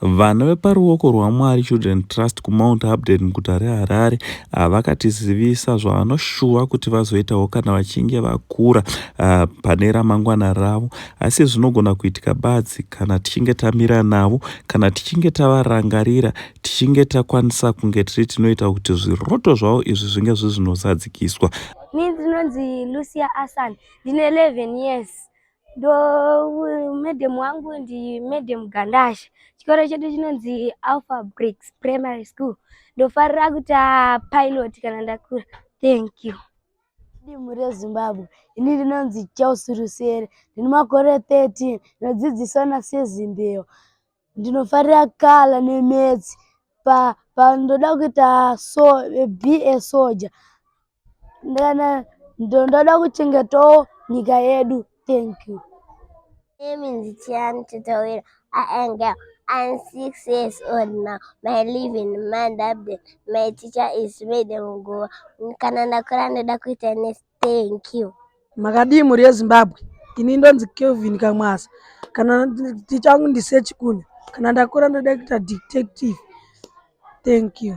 Vana vepaRuoko rwaMwari Children Trust kuMount Hampden muguta reHarare vakatizivisa zvavanoshuva kuti vazoitawo kana vachinge vakura pane ramangwana ravo. Asi zvinogona kuitika badzi kana tichinge tamira navo, kana tichinge tavarangarira, tichinge takwanisa kunge tiri tinoita kuti zviroto zvavo izvi zvinge zvinozadzikiswa. Ini ndinonzi Lucia Asan, ndine 11 years. Ndo madam wangu ndi Madam Gandasha. Chikoro chedu chinonzi Alpha Bricks Primary School. Ndofarira kuita pilot kana ndakura. Thank you. Mhuri yeZimbabwe, ini ndinonzi Chelsea Rusere, ndine makore 13, ndinodzidziswa naSezimbewa. Ndinofarira colour nemaths. Ndoda kuita be a soldier. Ndoda kuchengetawo nyika yedu. Thank you. Name is Chian Tutawira. I am girl. I'm 6 years old now. My live in Mandabden. My teacher is Madam Goa. Kana ndakura ndoda kuita nurse. Thank you. Makadii mhuri yeZimbabwe? Ini ndonzi Kelvin Kamwasa. Kana ticha wangu ndiSechikunya. Kana ndakura ndoda kuita detective. Thank you.